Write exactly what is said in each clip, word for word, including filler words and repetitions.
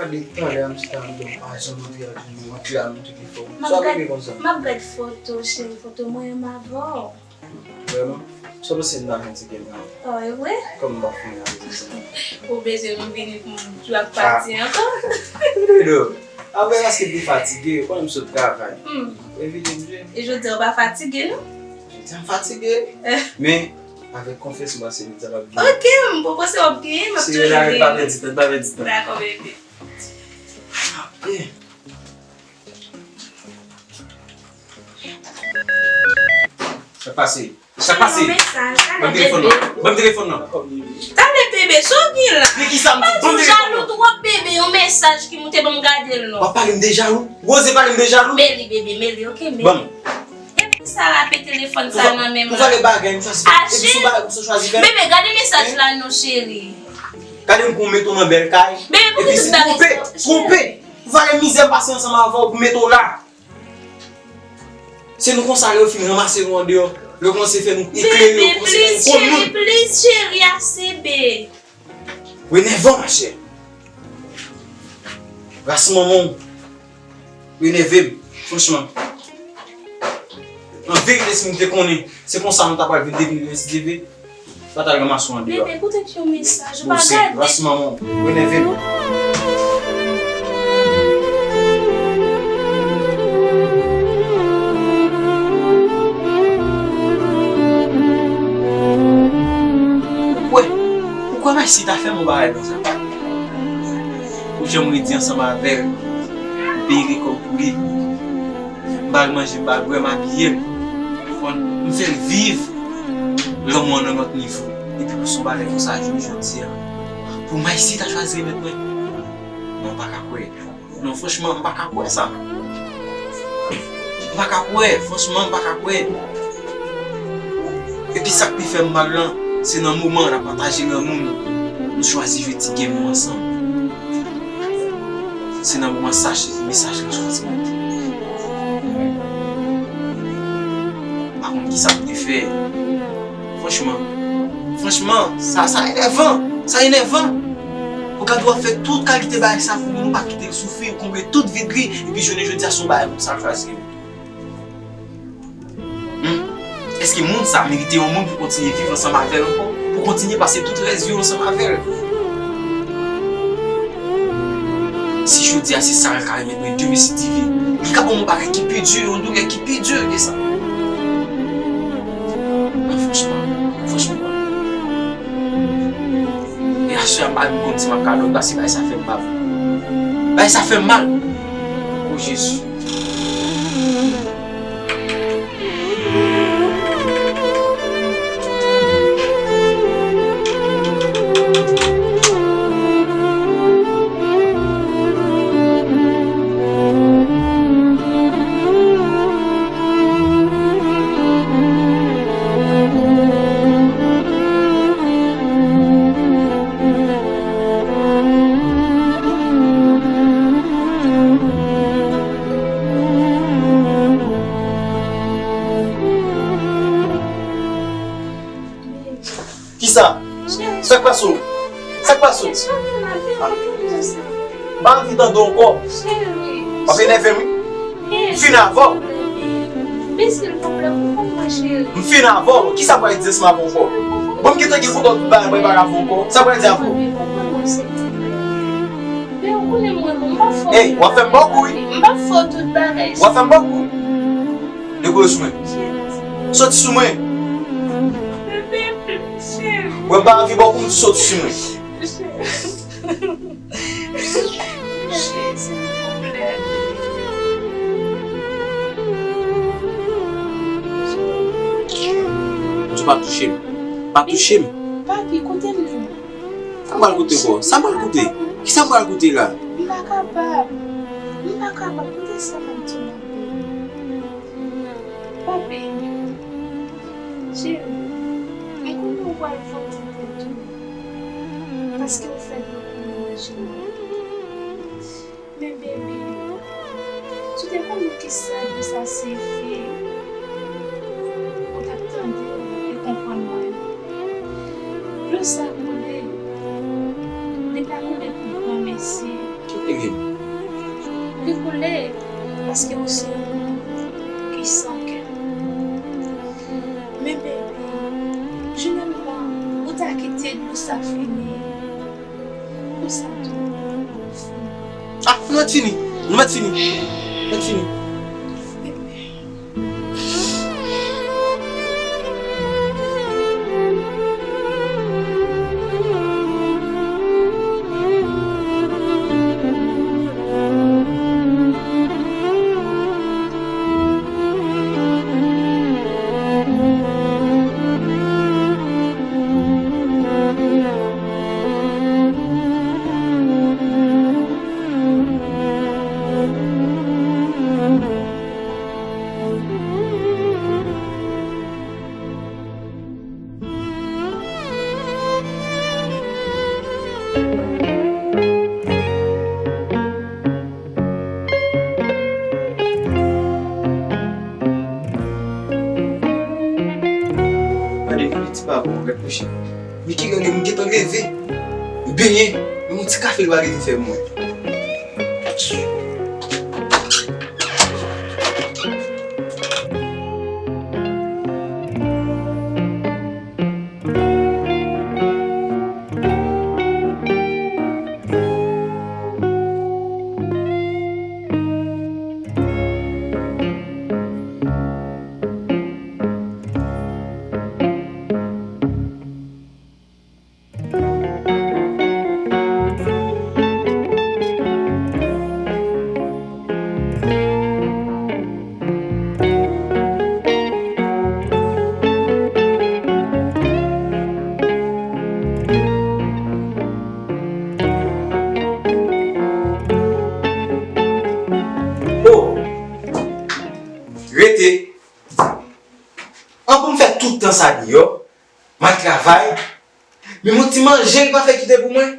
Talè a m chita anndan, m pa janm anvi al jwenn ou, antre al montre ki fè w. M ap gad, m ap gad foto, cheri, foto mwen menm avè w. Vrèman? Sa w panse m ta fè ti gèm nan? Oh, e vre? Kòm m pa fè anyen avè w. Ou bezwen m vini pou m jwe ak pati ankò? Dodo, apre paske m te fatige, ou konnen m sot travay. Hmm. Evite m jwe. E jodi a ou pa fatige, non? Jodi a m fatige. Men, avèk konfyans, m panse jodi a m ap genyen. Ok, m poko se w ap genyen, m ap toujou genyen. Pa pèdi tan, pa pèdi tan. Dakò, bebe. Ok. Sa k pase? Sa k pase? Ban m telefòn nan. Ban m telefòn nan. Talè bebe, sa w gen la? Men kisa m di? Ban m telefòn nan. Ou jalou twòp bebe, yon mesaj ki moute ban m gade l non. W ap pale m de jalou? Ou oze pale m de jalou? Men li bebe, men li, ok, men li. Ban m. Epi sa rape telefòn sa nan men m la. Pou vale bagay, m chwazi fè. Epi sou bagay, pou sa chwazi fè. Bebe, gade mesaj la non, cheri. Gade m pou m mete w nan bèl kay. Bebe, pou ki tout bagay sa, cheri? Epi twonpe, twonpe. Pou vale mizè m pase ansanm avè w, pou mete w la. Se nou konsa lè yo fin ranmase nou andeyò, lè yo kòmanse fè nou eklere, yo kòmanse fè nou konn moun. Bebe, please, cheri, please, cheri, ase, be. Ou enèvan, machè. Ras manman w, ou enève m, franchman. An verite, si m te konnen se konsa nou ta pral vin devni, si Dye vle. Pa t al ranmase w andeyò. Bebe, poutèt yon mesaj, ou pa gade. Ras manman w, ou enève m. Ou kwè, ou kwè Maïsi ta fè m yon bagay konsa? Ou jan m redi ansanm avè l, m peye lekòl pou li. M pa al manje, m pa al bwè, m abiye l. Konprann? M fè l viv lanmou an nan lòt nivo. Epi pou se yon bagay konsa, jounen jodi a, pou Maïsi ta chwazi remèt mwen? Non, m pa ka kwè. Non, franchman, m pa ka kwè sa. M pa ka kwè, franchman, m pa ka kwè. Epi sa k pi fè m mal lan, se nan moman n ap pataje lanmou nou, nou chwazi jwe ti gèm nou ansanm. Se nan moman sa mesaj lan chwazi monte. M pa konn kisa pou te fè. Franchman, franchman, sa, sa enèvan, sa enèvan. Ou gade w ap fè tout kalite bagay sa pou li, ou pa kite l soufri, ou konble tout vid li, epi jounen jodi a se yon bagay konsa l chwazi. Hmm? Èske moun sa merite yon moun pou kontinye viv ansanm avè l ankò? Pou kontinye pase tout rès vi w ansanm avè l? Si jodi a se sa l ka remèt mwen, Dye mèsi Diven, li ka ban m yon bagay ki pi di, yon doulè ki pi di ke sa. Non, franchman, franchman. E aswè a m pa menm konn si m ap ka dòmi, paske bagay sa fè m mal. Bagay sa fè m mal. O Jezi. Kisa? Sa k pase w? Sa k pase w? M pa anvi tande w ankò. W ap enève m wi. M fin avè w. M fin avè w. Kisa pral di ansanm avè w ankò? Bon, m gentan gen kontan tout bagay mwen pa avè w ankò. Sa pral di avè w? Ey, w ap fè m bòkou wi. W ap fè m bòkou. Dekoze sou mwen. Soti sou mwen. Mwen pa anvi bòkou, m di soti sou mwen. Di pa touche m. Pa touche m. Papi, koute m non. Sa m pral koute ankò? Sa m pral koute? Kisa m pral koute la? M pa kapab. M pa kapab. Koute sa m ap di w la. Papi, cheri, m konnen w pral fè m tèt ou, paske w fè m konnen w jeni. Men baby, si w te konnen kisa de sa siyifi, ou t ap tande e konprann mwen. Dlo sa koule, li pa koule pou granmesi. Paske ou se yon moun ki san kè. Men bebe, jounen m nan, ou ta kite dlo sa fini. Konsa tou, ou fini. Ah, nou mèt fini. Nou mèt fini. Nou mèt fini. Gade, gade ti papa, gade kouche. Miki, gade, m gentan leve. M benyen, men yon ti kafe l pa gentan fè mwen. Oh! Rete! An pou m fè tout tan sa deyò, m al travay, men yon ti manje l pa fè kite pou mwen.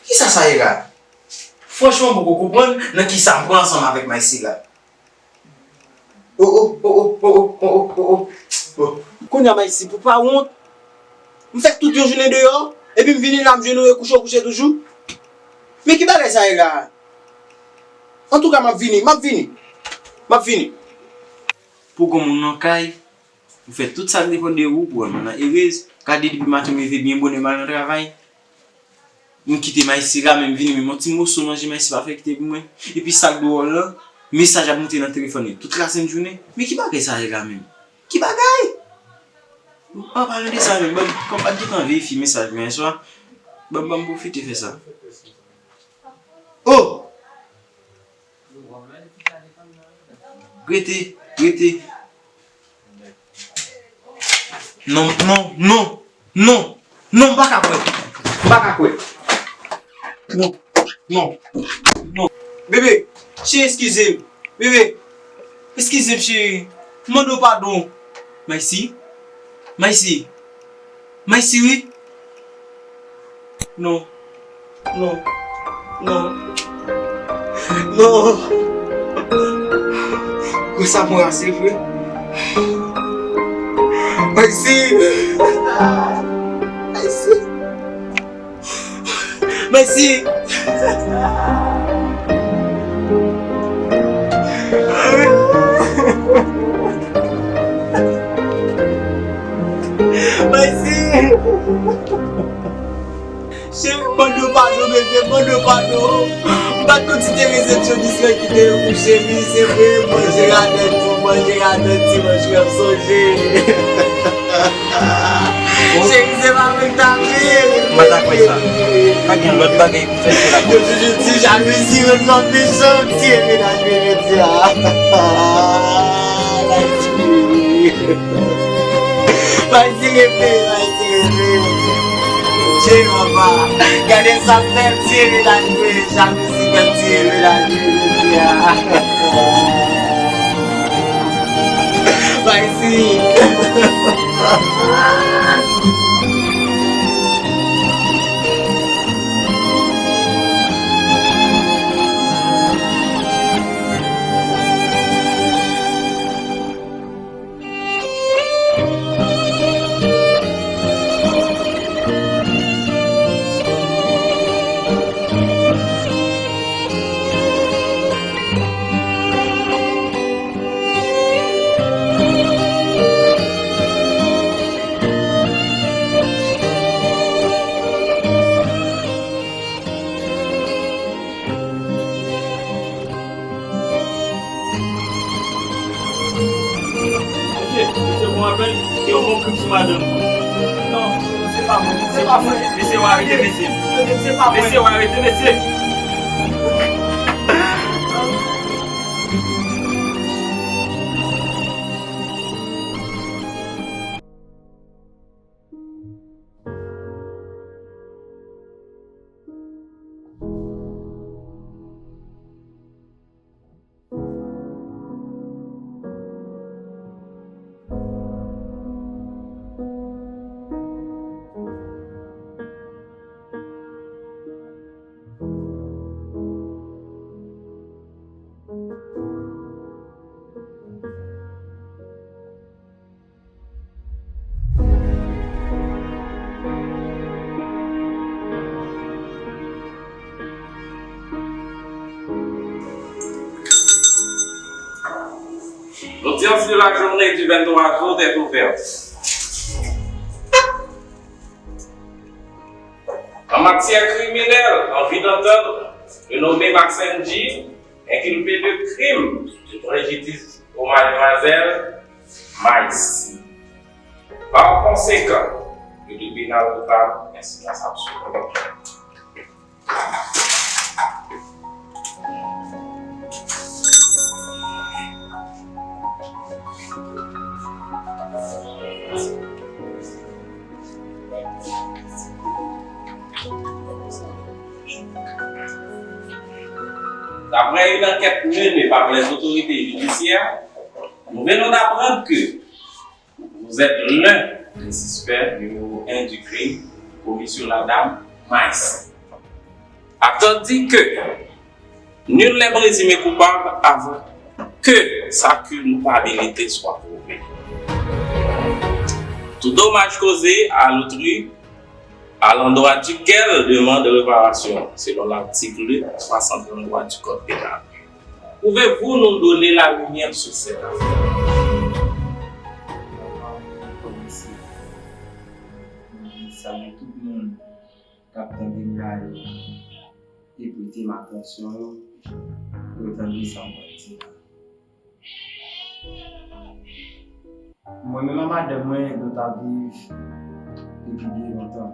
Kisa sa ye la? Franchman, m poko konprann nan kisa m pran ansanm avèk Maysi la. Oh, oh, oh, oh, oh, oh, oh, oh, oh, oh. Kounye a, Maysi, pou pa wont, m fè tout yon jounen deyò, epi m vini la, m jwenn ou rekouche, w kouche toujou. Men ki bagay sa ye la? Antouka, m ap vini, m ap vini. M ap vini. Pou gon moun nan kay, ou fè tout sa k depann de ou pou wè moun nan erez. Gade depi maten m leve byen bonè m al nan travay. M kite Maysi la, men m vini, men yon ti moso manje Maysi pa fè kite pou mwen. Epi sa k dwòl lan, mesaj ap moute nan telefòn li tout lasenn jounen. Men ki bagay sa ye la menm? Ki bagay? An palan de sa menm, ban m, kòm m pa t gentan verifye mesaj mwen yèswa, ban m, ban m pwofite fè sa. Oh! Rete, rete. Non, non, non, non, non, m pa ka kwè. M pa ka kwè. Non, non, non. Bebe, cheri, eskize m. Bebe, eskize m, cheri. M mande w padon. Maysi. Maysi. Maysi, wi. Non. Non. Non. Non. Gwo sa mwen ase vre. Maysi. Maysi. Maysi. Maysi. Cheri, mande w padon, bebe, mande w padon. M pa t konn si te resepsyonis lan ki te ye pou cheri, se vre, manje radan tou, manje radan ti manch, m ap sonje. Cheri, se pa vre, m ta vle. M pa ta kwè sa. Pa gen lòt bagay pou fè ke la. Yo toujou di jalouzi rann lòm mechan, m tiye mennaj mwen jodi a. Maysi rete, Maysi rete. Dje papa, gade sa m fè, m tiye mennaj mwen, jalouzi fè m tiye mennaj mwen jodi a. Maysi. Mwen apèl, yo fè yon krim sou madanm mwen. Non, se pa mwen. Se pa mwen. Mesye, w arete mesye. Se pa mwen. Mesye, w arete mesye. L'audience de la journée du vingt-trois août est ouverte. En matière criminelle, en vue d'entendre le nommé Maxime G, inculpé de crime de préjudice aux mademoiselles Maïs. Par conséquent, le tribunal reprend en silence absolu. D'après une enquête menée par les autorités judiciaires, nous venons d'apprendre que vous êtes l'un des suspects numéro un du crime commis sur la dame Maïs. Attendu que nul n'est présumé coupable avant que sa culpabilité soit prouvée. Tout dommage causé à l'autrui à l'endroit duquel demande réparation selon l'article soixante-trois du Code pénal. Pouvez-vous nous donner la lumière sur cette affaire? Mwen salye tout moun k ap tande m la yo e prete m atansyon yo pou yo tande sa m pral di la. Mwen menm ak madanm mwen, nou t ap viv depi byen lontan.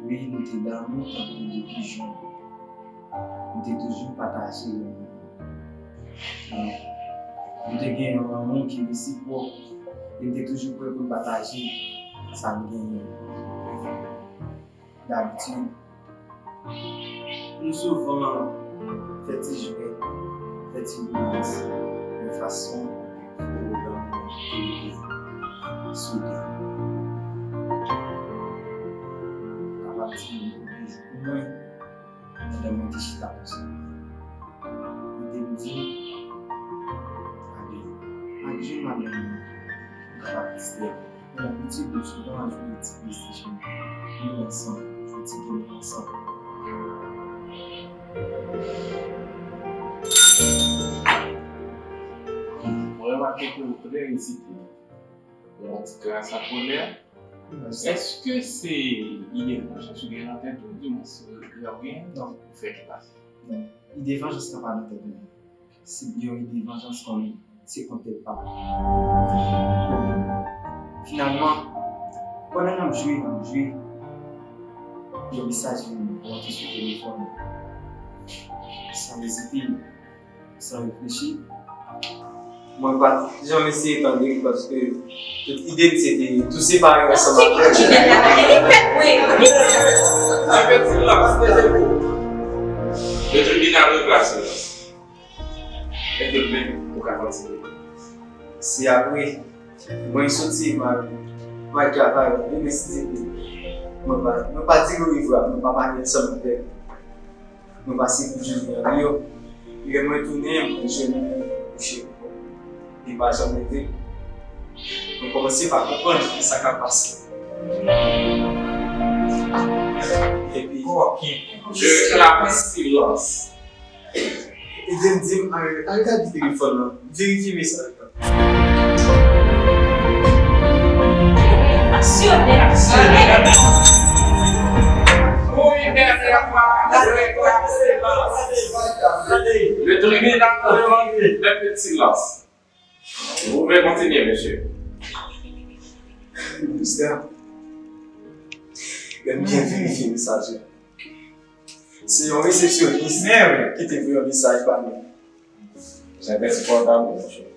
Wi, nou te damou tankou de pijon. Nou te toujou pataje lanmou. Nou te gen yon lanmou ki resipwòk, e nou te toujou prè pou n pataje sa n genyen. Dabitid, nou souvan fè ti jwèt, fè ti romans, yon fason pou lanmou toujou soude. Kapab di, yon jou pou mwen, pandan mwen te chita konsa, mwen te di, ale, ak jèn madanm mwen, nou kapab distrè. Nan piti bout, nou konn al jwe ti PlayStation. Nou ansanm, jwe ti game ansanm. Mwen remake ke ou trè ezite. Ou yon ti kras a kolè. Èske se ide vanjans ou gen nan tèt ou, dimwens regrè ou gen pou fè ki pase? Non. Ide vanjans lan pa nan tèt mwen. Se yon ide vanjans kòm se kont tèt pa m. Finalman, pandan n ap jwe, n ap jwe, yon mesaj vin monte sou telefòn mwen. San ezite, san reflechi, mwen pa t janm eseye tande l paske tout ide m se te tou separe ansanm avè l. Mwen fè ti lòs, mezanmi. Le tribunal reprend silence. Èske w menm ou ka kontinye? Se apre mwen soti, m al, m al travay, demen si Dye vle. Mwen pa, mwen pa di l orevwa, mwen pa pale ansanm avè l. Mwen pase bout jounen an deyò. Lè mwen tounen, mwen jwenn li kouche. Li pa janm leve. Mwen kòmanse pa konprann kisa k ap pase. Epi, je clame silence. Eden di m, al, al gade telefòn nan, verifye mesaj la. Aksyone, aksyone. Pou yon dènyè fwa, je clame silence. Le tribunal demande un peu de silence. Vous pouvez continuer, monsieur. Mister, lè m byen verifye mesaj yo, se yon resepsyonis ki te voye yon mesaj ba nou. Vous êtes insupportable, monsieur.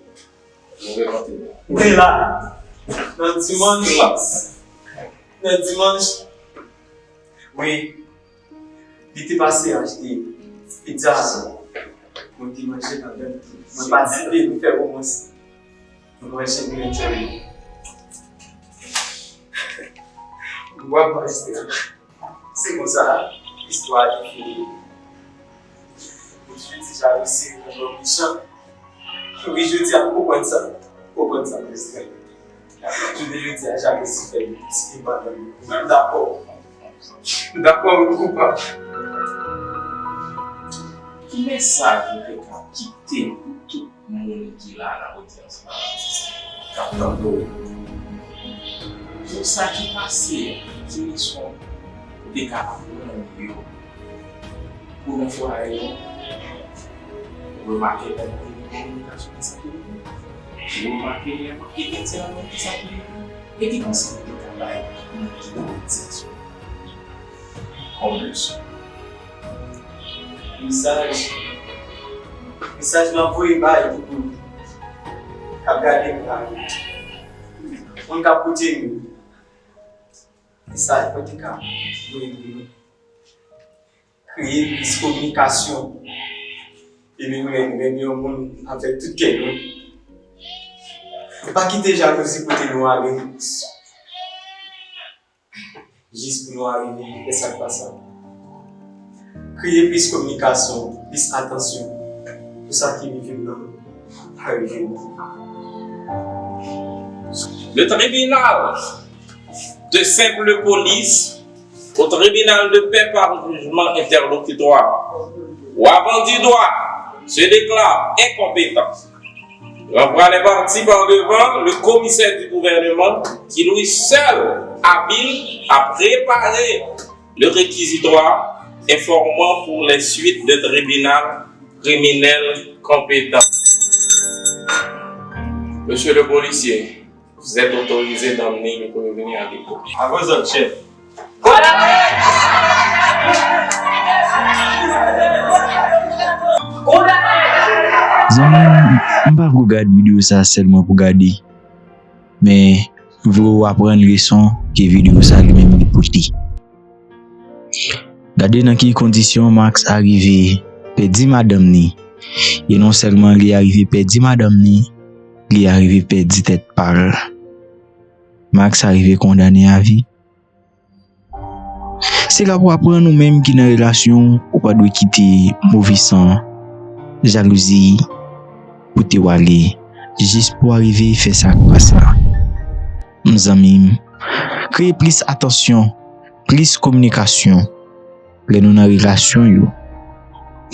Vous pouvez continuer. Te la, nan dimanch, nan dimanch, wi, li te pase achte pizza. Mwen te manje ladan l tou. Mwen patisipe, nou fè romans. Nou manje, nou enjoy. Nou bwè, majistra. Se konsa, istwa a te fini. Ou toujou di jalouzi rann lòm mechan. Wi, jodi a, m konprann sa. M konprann sa, majistra. Jounen jodi a, jalouzi fè m tire madanm li. M dakò. M dakò, m koupab. Ki mesaj ou te ka kite pou tout moun ki la nan odyans la, k ap tande w? Pou sa ki pase a, ki leson ou te ka aprann yo? Pou nan fwaye an, ou remake lè manke gen kominikasyon, kisa ki rive? Ou remake lè manke gen ti amou, kisa ki rive? E ki konsèy ou te ka bay moun ki nan sitiyasyon? Konbis. Mesaj. Mesaj m ap voye bay tout moun k ap gade m la. Moun k ap koute m. Mesaj mwen te ka voye pou nou. Kreye plis kominikasyon. E nou renmen yon moun avèk tout kè nou. Pa kite jalouzi pote nou ale. Jis pou nou arive fè sa k pa sa. Kreye plis kominikasyon, plis atansyon pou sa ki rive m nan pa rive nou. Le tribunal de simple police au tribunal de paix par jugement interlocutoire. Wa Bandidwa se déclare incompétent. Renvoi les parties par devant le commissaire du gouvernement qui lui seul habile à préparer le réquisitoire informant pour les suites de tribunal criminel compétent. Monsieur le policier, vous êtes autorisé d'emmener le prévenu à dépôt. À vos ordres, chef. Zanmi m, m pa vle w gade videyo sa sèlman pou gade, men m vle w aprann leson ke videyo sa li menm li pote. Gade nan ki kondisyon Max arive pèdi madanm ni. E non sèlman li arive pèdi madanm ni, li arive pèdi tèt pa l. Max arive kondane a vi. Se la pou aprann ou menm ki nan relasyon, ou pa dwe kite move san, jalouzi pote w ale, jis pou w arive fè sa k pa sa. M zanmi m, kreye plis atansyon, plis kominikasyon lè nou nan relasyon yo.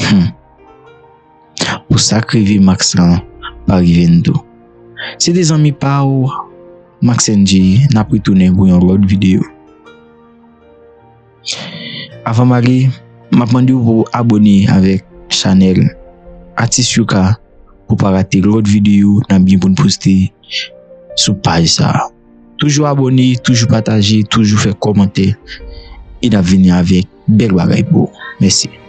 Hmm. Pou sa k rive Max lan pa rive n tou. Se te zanmi pa w, Max N J, n ap retounen pou yon lòt videyo. Avan m ale, m ap mande w pou w abòne avèk chanèl Atis Yuka pou w pa rate lòt videyo n ap gen pou n poste sou paj sa a. Toujou abòne, toujou pataje, toujou fè kòmantè e n ap vini avèk bèl bagay pou ou. Mèsi.